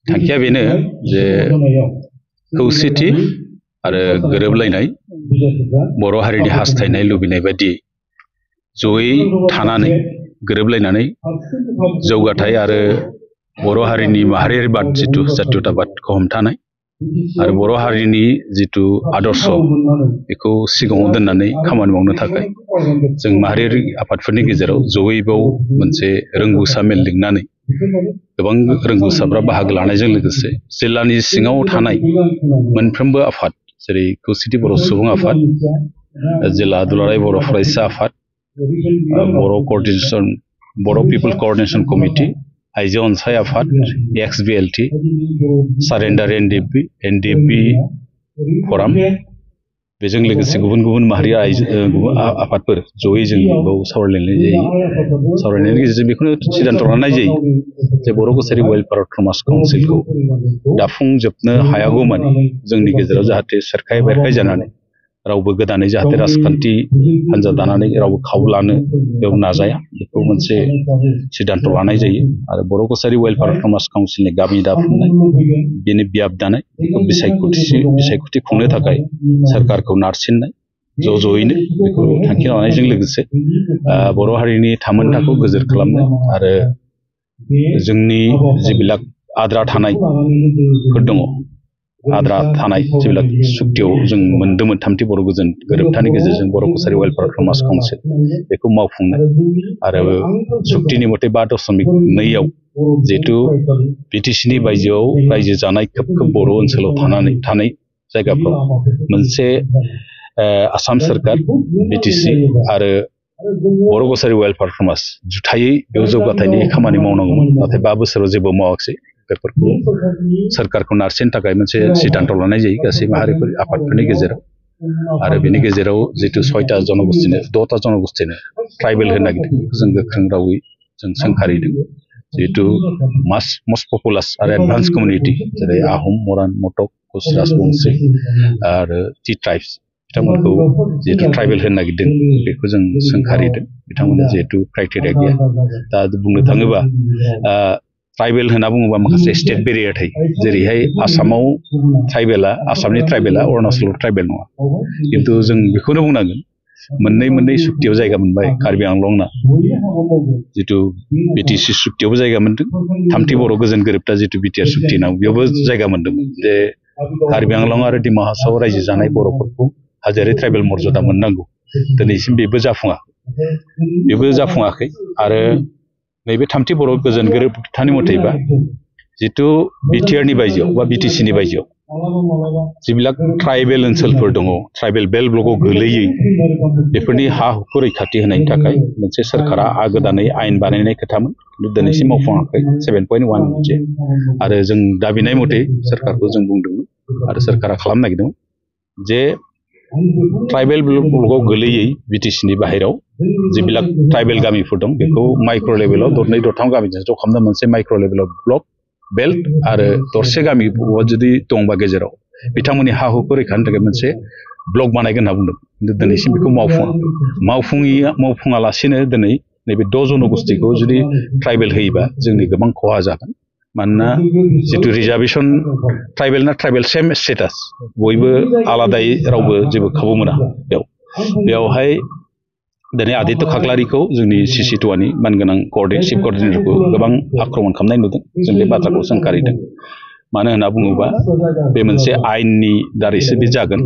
थांखिया बेनो जे खौसेथि आरो गोरोबलायनाय बर' हारिनि हास्थायनाय लुबैनाय बायदि जयै थानानै गोरोबलायनानै जौगाथाय आरो बर' हारिनि माहारियारिबाद जिथु जातीयताबादखौ हमथानाय आरो बर' हारिनि जिथु आदर्श बेखौ सिगाङाव दोननानै खामानि मावनो थाखाय जों माहारियारि आफादफोरनि गेजेराव जयै बाव मोनसे रोंगौसा मेल लिंनानै गोबां रोंगौसाफ्रा बाहागो लानायजों लोगोसे जिल्लानि सिङाव थानाय मोनफ्रोमबो आफाद जेरै खौसेथि बर' सुबुं आफाद जिल्ला दुलाराय बर' फरायसा आफाद बर' पिपल कोअर्डिनेशन कमिटि आइजो अनसाय आफाद XBLT सारेन्डार NDP फराम बेजों लोगोसे गुबुन गुबुन माहारि आफादफोर जयै जों बेयाव सावरायलायनाय जायो सावरायनायनि गेजेरजों बेखौनो सिद्धान्त लानाय जायो जे बर' कसारी वेलफेयार थमास काउन्सिलखौ दाफुंजोबनो हायागौमानि जोंनि गेजेराव जाहाथे सेरखाय बेरखाय जानानै रावबो गोदानै जाहाथे राजखान्थि हान्जा दानानै रावबो खावलानो बेयाव नाजाया बेखौ मोनसे सिद्धान्त लानाय जायो आरो बर' कसारी वेलफेयार थमास काउन्सिलनि गामि दाफुंनाय बेनि बियाब दानाय बेखौ बिसायख'थि खुंनो थाखाय सरकारखौ नारसिननाय ज'यैनो बेखौ थांखि लानायजों लोगोसे बर' हारिनि थामोनथाखौ गोजोर खालामनाय आरो जोंनि जिबिलाक आद्रा थानायफोर दङ आद्रा थानाय जिबिलाक सुक्तियाव जों मोनदोंमोन थामथि बर' गोजोन गोरोबथानि गेजेरजों बर' कसारी वेलफेयार थमास काउन्सिल बेखौ मावफुंनाय आरो सुक्तिनि मथे 5.2 जिहेतु BTCनि बायजोआव रायजो जानाय खोब बर' ओनसोलाव थानाय जायगाफ्राव मोनसे आसाम सरकार BTC आरो बर' कसारी वेलफेयार थमास जुथायै बेयाव जौगाथायनि खामानि मावनांगौमोन नाथाय 5 बोसोराव जेबो मावाखिसै बेफोरखौ सरकारखौ नारसिननो थाखाय मोनसे सिद्धान्त लानाय जायो गासै माहारिफोर आफादफोरनि गेजेराव आरो बेनि गेजेराव जितु 6टा जनगोष्ठीनो 6टा जनगोष्ठीनो ट्राइबेल होनो नागिरदों जों गोख्रों रावै जों सोंखारिदों जिहेतु मस्ट पपुलास आरो एडभान्स कमिउनिटि जेरै आहम मरान मटक कच राजबंशी आरो टि ट्राइब्स बिथांमोनखौ जिहेतु ट्राइबेल होनो नागिरदों बेखौ जों सोंखारिदों बिथांमोना जिहेतु क्राइटेरिया गैया दा बुंनो थाङोबा ट्राइबेल होनना बुङोबा माखासे स्टेट बेरियार थायो जेरैहाय आसामाव आसामनि ट्राइबेला अरुणाचलाव ट्राइबेल नङा खिन्थु जों बेखौनो बुंनांगोन मोननै सुक्तियाव जायगा मोनबाय कार्बि आंलंना जितु BTC सुक्तियावबो जायगा मोनदों थामथि बर' गोजोन गोरोबथा जितु BTR सुक्ति नाव बेयावबो जायगा मोनदोंमोन जे कार्बि आंलं आरो डिमा हासाव रायजो जानाय बर'फोरखौ हाजोआरि ट्राइबेल मर्यादा मोननांगौ दिनैसिम बेबो जाफुङाखै आरो नैबे थामथि बर' गोजोन गोरोबथानि मथेबा जितु BTRनि बायजोआव बा BTCनि बायजोआव जिबिलाक ट्राइबेल ओनसोलफोर दङ ट्राइबेल बेल्ट ब्लकआव गोलैयै बेफोरनि हा हुखौ रैखाथि होनायनि थाखाय मोनसे सोरखारा गोदानै आयेन बानायनाय खोथामोन दिनैसिम मावफुङाखै 7.1 जे आरो जों दाबिनाय मथे सोरखारखौ जों बुंदोंमोन आरो सोरखारा खालामनो नागिरदोंमोन जे ट्राइबेल ब्लकआव गोलैयै BTCनि बाहेराव जिबिलाक ट्राइबेल गामिफोर दं बेखौ माइक्र' लेभेलाव 2-3 गामिजों ज' खालामना मोनसे माइक्र' लेभेलाव ब्लक बेल्ट आरो दरसे गामि जुदि दंबा गेजेराव बिथांमोननि हा हुखौ रैखा होनो थाखाय मोनसे ब्लक बानायगोन होनना बुंदों खिन्थु दिनैसिम बेखौ मावफुङालासिनो दिनै नैबे 6 जनगोष्ठीखौ जुदि ट्राइबेल होयोबा जोंनि गोबां खहा जागोन मानोना जितु रिजार्भेसन ट्राइबेल सेम स्टेटास बयबो आलादायै रावबो जेबो खाबु मोना बेयावहाय दिनै आदित्य खाख्लारिखौ जोंनि CC2नि मानगोनां चिफ कर्डिनेटरखौ गोबां आक्रमण खालामनाय नुदों जों बे बाथ्राखौ सोंखारिदों मानो होनना बुङोबा बे मोनसे आयेननि दारैसो बे जागोन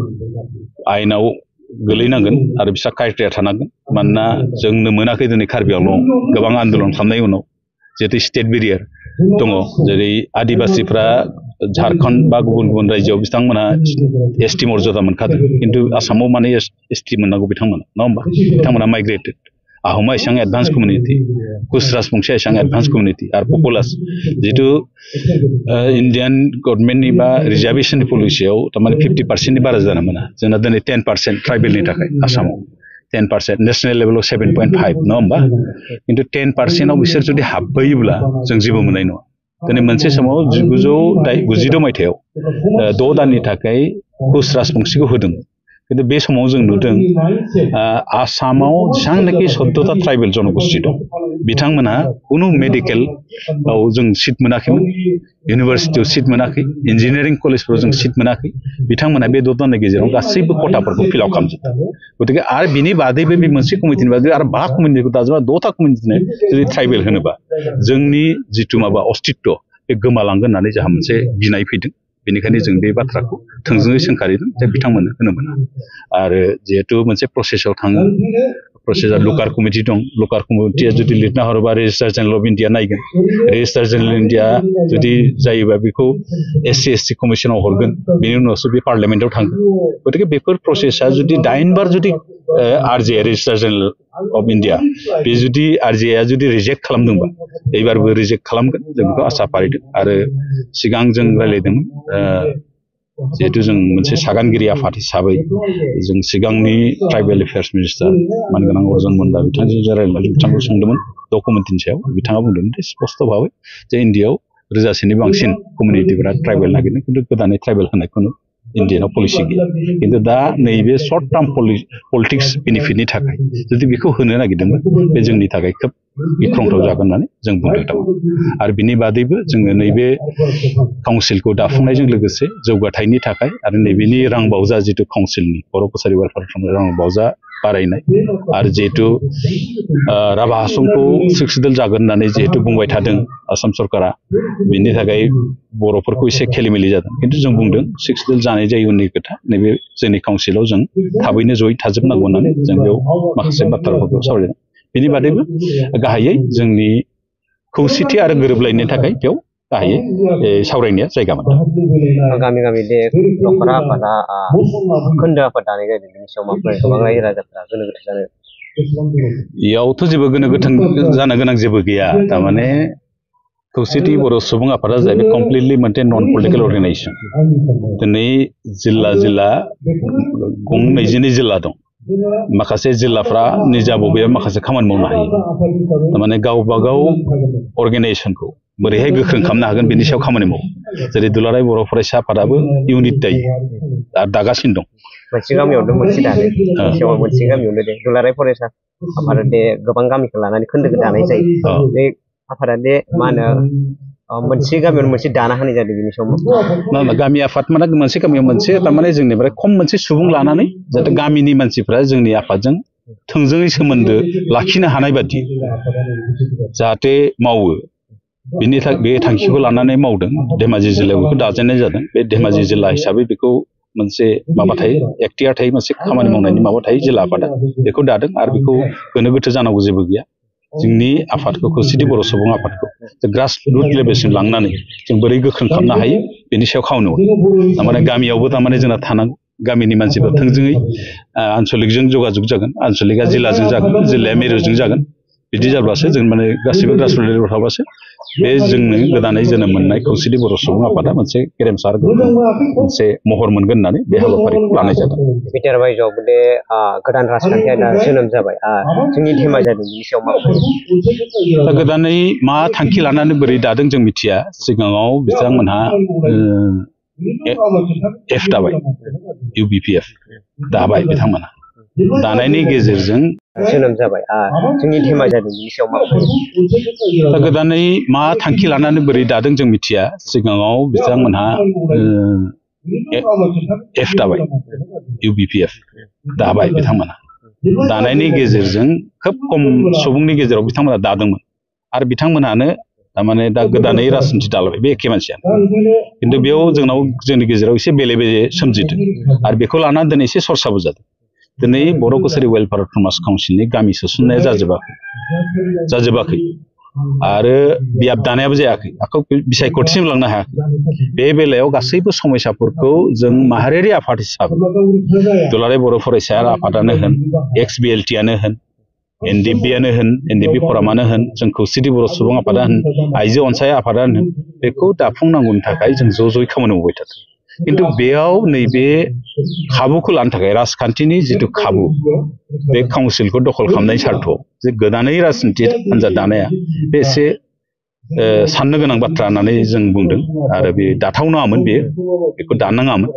आयेनाव गोलैनांगोन आरो बिसा क्राइटेरिया थानांगोन मानोना जोंनो मोनाखै दिनै कार्बि आंलं गोबां आन्दोलन खालामनायनि उनाव जिहेतु स्टेट बेरियार दङ जेरै आदिबासिफ्रा झारखन्ड बा गुबुन रायजोआव बिथांमोना ST मर्यादा मोनखादों खिन्थु आसामाव माने ST मोननांगौ बिथांमोना नङा होमबा बिथांमोना माइग्रेटेड आहमा एसेबां एडभान्स कमिउनिटि कुच राजबंशीया एसेबां एडभान्स कमिउनिटि आरो पपुलास जितु इन्डियान गभर्नमेन्टनि बा रिजार्भेसननि पलिसियाव थारमाने 50%नि बारा जानो मोना जोंना दिनै 10% ट्राइबेलनि थाखाय आसामाव 10% नेसनेल लेभेलाव 7.5 नङा होमबा खिन्थु 10%आव बिसोर जुदि हाबबोयोब्ला जों जेबो मोननाय नङा दिनै मोनसे समाव 1992 मायथाइयाव 6 दाननि थाखाय कुच राजबंशीखौ होदोंमोन किन्तु बे समाव जों नुदों आसामाव जेसांनाखि 14टा ट्राइबेल जनगोष्ठी दं बिथांमोनहा कुनु मेडिकेलाव जों सिट मोनाखैमोन इउनिभार्सिटियाव सिट मोनाखै इन्जिनियारिं कलेजफोराव जों सिट मोनाखै बिथांमोनहा बे 10 तानि गेजेराव गासैबो खथाफोरखौ फिलआप खालामजोबदों गतिके आरो बिनि बादैबो बे मोनसे कमिटिनि बादै आरो 5 कमिटिखौ दाजोबा 10टा कमिटिनो जुदि ट्राइबेल होनोबा जोंनि जिथु माबा अस्तित्व बे गोमालांगोन होननानै जोंहा मोनसे गिनाय फैदों बेनिखायनो जों बे बाथ्राखौ थोंजोङै सोंखारिदों जे बिथांमोननो होनो मोना आरो जिहेतु मोनसे प्रसेसआव थाङो प्रसेसआ लुकार कमिटि दं लुकार कमिटिया जुदि लिरना हरोबा रेजिस्ट्रार जेनेरेल अफ इन्डिया नायगोन रेजिस्ट्रार जेनेरेल अफ इन्डिया जुदि जायोबा बेखौ SC ST कमिसनाव हरगोन बेनि उनावसो बे पार्लियामेन्टआव थांगोन गतिके बेफोर प्रसेसआ जुदि 8 बार जुदि RJ registrar general of India बे जुदि RJ जुदि रिजेक्ट खालामदोंबा एबारबो रिजेक्ट खालामगोन जों बेखौ आसा फारिदों आरो सिगां जों रायलायदोंमोन जिहेतु जों मोनसे सागानगिरि आफाद हिसाबै जों सिगांनि ट्राइबेल एफेयार्स मिनिस्टार मानगोनां अर्जुन मुन्डा बिथांजों रायलायनानै बिथांखौ सोंदोंमोन डकुमेन्टनि सायाव बिथाङा बुंदोंमोन जे स्पष्ट भाबै जे इन्डियायाव 1000 नि बांसिन कमिउनिटिफोरा ट्राइबेल नागिरदों खिन्थु गोदानै ट्राइबेल होनायखौनो इन्डियानाव पलिसि गैया खिन्थु दा नैबे सर्ट टार्म पलिटिक्स बेनिफिटनि थाखाय जुदि बेखौ होनो नागिरदोंमोन बे जोंनि थाखाय खोब गिख्रंथाव जागोन होननानै जों बुंदों थारमाने आरो बिनि बादैबो जोङो नैबे काउन्सिलखौ दाफुंनायजों लोगोसे जौगाथायनि थाखाय आरो नैबेनि रांबावजा जिथु काउन्सिलनि बर' कसारि वेलफेयार फ्रन्टनि रांबावजा बारायनाय आरो जिहेतु राभा हासंखौ सक्सेसफुल जागोन होननानै जिहेतु बुंबाय थादों आसाम सरकारा बिनि थाखाय बर'फोरखौ एसे खेलिमेलि जादों खिन्थु जों बुंदों सक्सेसफुल जानाय जायो उननि खोथा नैबे जोंनि काउन्सिलाव जों थाबैनो जयै थाजोबनांगौ होननानै जों बेयाव माखासे बाथ्राफोरखौ सावरायदों बिनि बादैबो गाहायै जोंनि खौसेथि आरो गोरोबलायनो थाखाय बेयाव गाहायै सावरायनाया जायगा मोनदों गामि गामि दे दखरा आफादा खोन्दो आफाद दानाय जादों बिनि सायाव माब्रै गोबां रायजो राजाफोरा गोनो गोथो जानो इयावथ' जेबो गोनो गोथो जानो गोनां जेबो गैया थारमाने खौसेथि बर' सुबुं आफादा जाहैबाय कमप्लिटलि मोनसे नन पलिटिकेल अर्गानाइजेसन दिनै जिल्ला 22 जिल्ला दं माखासे जिल्लाफ्रा निजा बबेयाव माखासे खामानि मावनो हायो थारमाने गावबा गाव अर्गानाइजेसनखौ बोरैहाय गोख्रों खालामनो हागोन बेनि सायाव खामानि मावो जेरै दुलाराय बर' फरायसा आफादाबो इउनिट दायो दागासिनो दं मोनसे गामियावनो मोनसे दादों मोनसे गामियावनो दे दुलाराय फरायसा आफादा दे गोबां गामिखौ लानानै खोन्दोखौ दानाय जायो बे आफादा दे मा होनो मोनसे गामियावनो मोनसे दाना होनाय जादों बिनि समाव गामि आफाद माने मोनसे गामियाव मोनसे थारमाने जोंनिफ्राय खम मोनसे सुबुं लानानै जाहाथे गामिनि मानसिफ्रा जोंनि आफादजों थोंजोङै सोमोन्दो लाखिनो हानाय बादि जाहाथे मावो बिनि थाखाय बे थांखिखौ लानानै मावदों धेमाजि जिल्लायाव बेखौ दाजेननाय जादों बे धेमाजि जिल्ला हिसाबै बेखौ मोनसे माबा थायो एक्टियार थायो मोनसे खामानि मावनायनि माबा थायो जिल्ला आफादा बेखौ दादों आरो बेखौ गोनो गोथो जानांगौ जेबो गैया जोंनि आफादखौ खौसेथि बर' सुबुं आफादखौ ग्रास रुट लेभेलसिम लांनानै जों बोरै गोख्रों खालामनो हायो बेनि सायाव खामानि मावो थारमाने गामियावबो थारमाने जोंना थानांगौ गामिनि मानसिफ्रा थोंजोङै आन्सलिकजों जगाजग जागोन आन्सलिकआ जिल्लाजों जागोन जिल्लाया मिरुजों जागोन बिदि जाब्लासो जों माने गासिबो ग्रास रुट लेभेलाव थाबासो बे जोंनो गोदानै जोनोम मोननाय खौसेथि बर' सुबुं आफादा मोनसे गेरेमसा मोनसे महर मोनगोन होननानै बे हाबाफारिखौ लानाय जादों बिटिआर बायजोआवबो दे गोदान राजखान्थि आयदा जोनोम जाबाय जोंनि धेमा जादों बिनि सायाव दा गोदानै मा थांखि लानानै बोरै दादों जों मिथिया सिगाङाव बिथांमोनहा एफ दाबाय UBPF दाबाय बिथांमोनहा दानायनि गेजेरजों जोनोम जाबाय जोंनि धेमा जादों बिनि सायाव दा गोदानै मा थांखि लानानै बोरै दादों जों मिथिया सिगाङाव बिथांमोनहा एफ दाबाय UBPF दाबाय बिथांमोनहा दानायनि गेजेरजों खोब खम सुबुंनि गेजेराव बिथांमोना दादोंमोन आरो बिथांमोनानो थारमाने दा गोदानै राजनिथि दालाबाय बे एखे मानसियानो खिन्थु बेयाव जोंनि गेजेराव एसे बेले बेजे सोमजिदों आरो बेखौ लानानै दिनै एसे सरसाबो जादों दिनै बर' कसारि वेलफेयार समाज काउन्सिलनि गामि सोसननाया जाजोबाखै आरो बियाब दानायाबो जायाखै आखौ बिसायख'थिसिम लांनो हायाखै बे बेलायाव गासैबो समयसाफोरखौ जों माहारियारि आफाद हिसाबै दुलाराय बर' फरायसा आफादानो होन XBLT-आनो होन NDP-आनो होन NDP फरामानो होन जों खौसेथि बर' सुबुं आफादानो होन आइजो अनसाय आफादानो होन बेखौ दाफुंनांगौनि थाखाय जों ज'यै खामानि मावबाय थादों खिन्थु बेयाव नैबे खाबुखौ लानो थाखाय राजखान्थिनि जिथु खाबु बे काउन्सिलखौ दखल खालामनायनि सार्थआव जे गोदानै राजनिथि हान्जा दानाया बे एसे साननो गोनां बाथ्रा होननानै जों बुंदों आरो बे दाथावनाङामोन बेखौ दाननाङामोन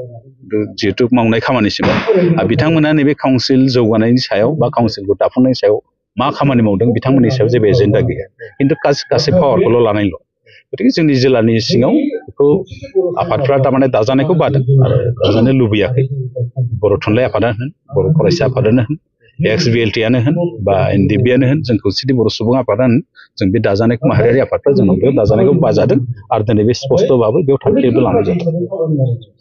जिहेतु मावनाय खामानिसिम बिथांमोना नैबे काउन्सिल जौगानायनि सायाव बा काउन्सिलखौ दाफुंनायनि सायाव मा खामानि मावदों बिथांमोननि सायाव जेबो एजेन्डा गैया खिन्थु गासै पावारखौल' लानायल' गतिके जोंनि जिल्लानि सिङाव बेखौ आफादफ्रा थारमाने दाजानायखौ बादों आरो दाजानो लुबैयाखै बर' थुनलाइ आफादानो होन बर' फरायसा आफादानो होन XBLT आनो होन बा NDP आनो होन जों खौसेथि बर' सुबुं आफादानो होन जों बे दाजानायखौ माहारियारि आफादफ्रा जों बेयाव दाजानायखौ बाजादों आरो दिनै बे स्पष्ट भाबै बेयाव थांखिबो लानाय जादों